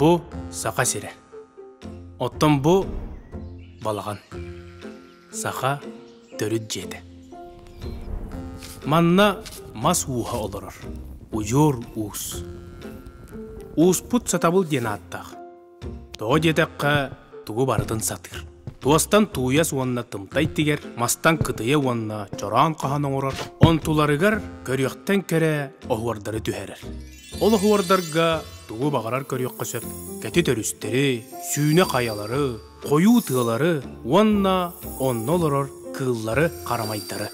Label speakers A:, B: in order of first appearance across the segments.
A: Бу Саха сирэ. Оттон бу балаҕан. Саха төрүт дьиэтэ. Манна мас ууһа олорор. Удьуор уус. Ууспут сатабыл диэн ааттаах. Тоҕо диэтэххэ, тугу барытын сатыыр. Туостан тууйас уонна тымтай тигэр, мастан кытыйа уонна чороон хаһан оҥорор, онтуларыгар көрүөхтэн кэрэ оһуордары түһэрэр. Ол оһуордарга тугу баҕарар көрүөххэ сөп: кэтит өрүстэри, сүүнэ хайалары, хойуу тыалары уонна онно олорор кыыллары-харамайдары.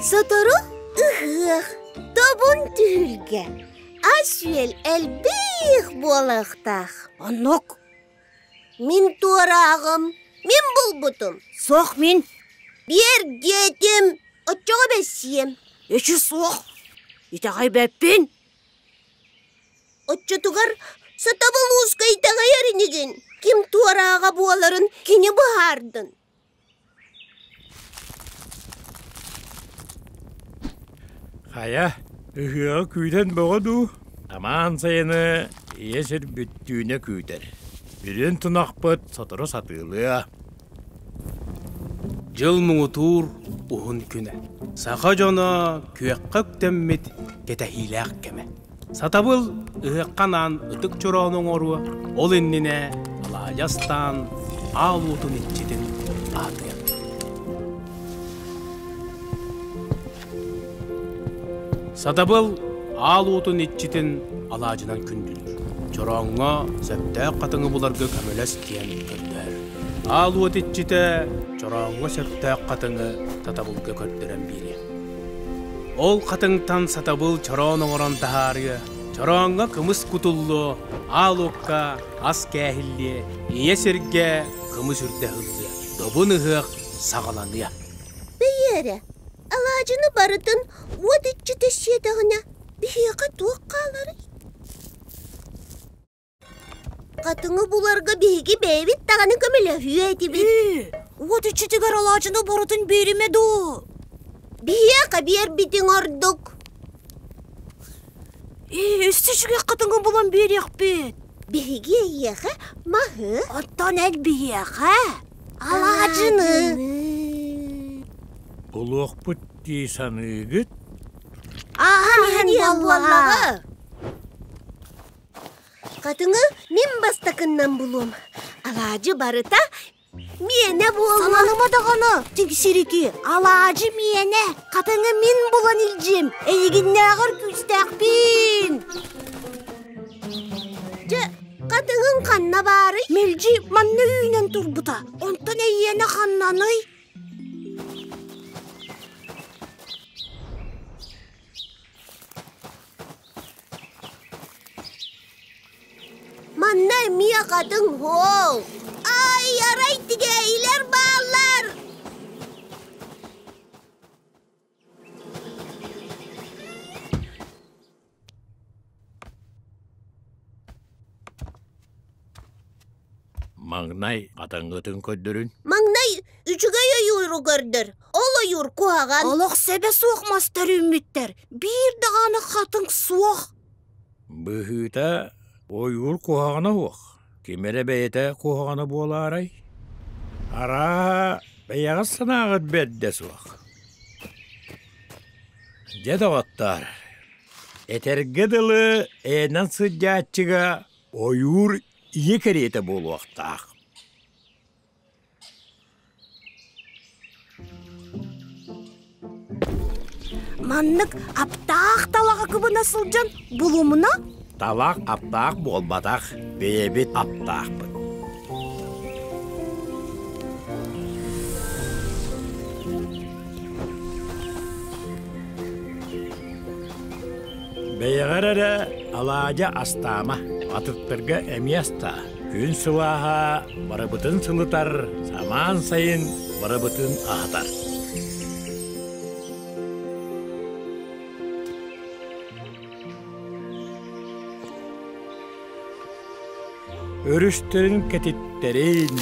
B: Сотору ыһыах, тобун түһүлгэ, ас-үөл элбэх буолуохтаах.
C: Оннук.
B: Мин туорааҕым, мин булбутум.
C: Суох мин.
B: Биэр диэтим, оччоҕо бэссиэм.
C: Эчи суох. Итэҕэйбэппин.
B: Оччотугар сатабыл ууска итэҕэйэр инигин, ким туорааҕа буоларын кини быһаардын.
D: Хайа, ыһыаҕы күүтэн бөҕө дуу? Амаан сайыны ийэ сир бүттүүнэ күүтэр. Үрүн тунахпыт сотору сатыылыа.
A: Дьыл муҥутуур уһун күнэ. Саха дьоно күөххэ үктэммит кэтэһиилээх кэмэ. Сатабыл ыһыахха анаан ытык чороону оҥоруо, ол иннинэ алаадьы астаан аал уотун иччитин аатыа. Сатабыл аал уотун иччитин алаадьынан күндүлүүр. Чорооҥҥо сөптөөх хатыҥы буларга көмөлөс диэн көрдөһөр. Аал уот иччитэ чорооҥҥо сөптөөх хатыҥы сатабылга көрдөрөн биэриэ. Ол хатыҥтан сатабыл чороон оҥорон таһаарыа, чорооҥҥо кымыс кутуллуо, аал уокка ас кээһиллиэ, ийэ сиргэ кымыс үрдэ ыһыллыа, добун ыһыах саҕаланыа.
B: Бэйи эрэ, алаадьыны барытын уот иччитэ сиэтэҕинэ, биһиэхэ туох хааларый? Хатыҥы буларга биһиги бэйэбит даҕаны көмөлөһүө этибит.
C: Уот иччитигэр алаадьыны барытын биэримэ дуу?
B: Биһиэхэ биэрбитиҥ ордук.
C: Ээ, өссө үчүгэй хатыҥы булан биэриэхпит.
B: Биһиги эйиэхэ маһы.
C: Оттон эн биһиэхэ алаадьыны.
D: Булуохпут дии саныыгыт?
B: Ааһан иһэн буоллаҕа. Хатыҥы мин бастакыннан булуом. Алаадьы барыта миэнэ буолла.
C: Сананыма даҕаны, тиксирики, алаадьы миэнэ. Хатыҥы мин булан илдьиэм, эйигиннээҕэр күүстээхпин.
B: Дьэ, хатыҥыҥ ханна баарый?
C: Мэлдьи манна үүнэн турбута. Онтон эйиэнэ ханнаный?
B: Манна эмиэ хатыҥ суох. Ай, арай тигээйилэр бааллар!
D: Маҥнай хатыҥҥытын көрдөрүн.
B: Маҥнай үчүгэй ойууру көрдөр. Ол ойуур куһаҕан.
C: Олох сөбө суох мастар үүммүттэр. Биир даҕаны хатыҥ суох.
D: Быһыыта, ойуур куһаҕана суох. Ким эрэ бэйэтэ куһаҕана буолаарай? Арааһа, бэйэҕит санааҕыт бэрдэ суох. Дьэ, доҕоттоор, этэргэ дылы, эйэнэн сылдьааччыга ойуур ийэ кэриэтэ буолуохтаах.
C: Маннык аптаах талаҕы кыбына сылдьан булумуна?
D: Талах аптаах буолбатах, бэйэбит аптаахпыт. Бэйэҕэр эрэ алаадьы астаама, атыттарга эмиэ астаа. Күн сылааһа барыбытын сылытар, самаан сайын барыбытын аһатар. Өрүстэрин кэтиттэрин,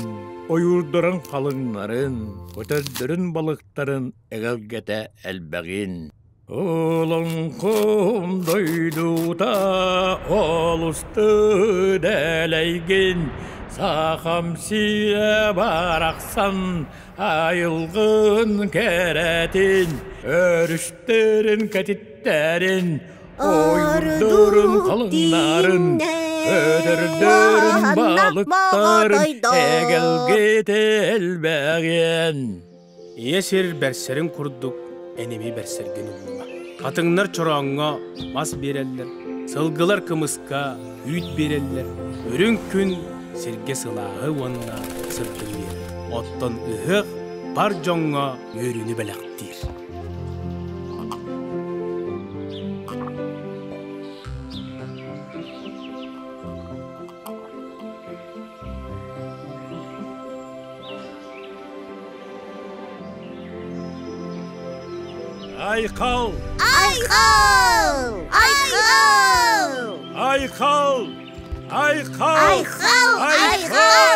D: Ойуурдарын халыҥнарын, көтөрдөрүн балыктарын эгэлгэтэ элбэҕин. Олоҥхом дойдута олус дэлэйгин, сахам сирэ барахсан айылгын кэрэтин, өрүстэрин кэтиттэрин, ойуурдарын халыҥнарын, көтөрдөрүн балыктарын эгэлгэтэ элбэҕин.
A: Ийэ сир бэрсэрин курдук эними бэрсэргин умнума. Хатыҥнар чорооҥҥо мас биэрэллэр, сылгылар кымыска үүт биэрэллэр, үрүҥ күн сиргэ сылааһы уонна сырдыгы биэрэр. Оттон ыһыах бар дьоҥҥо үөрүүнү бэлэхтиир.
D: Айхал!
B: Айхал! Айхал!
D: Айхал! Айхал!
B: Айхал! Айхал!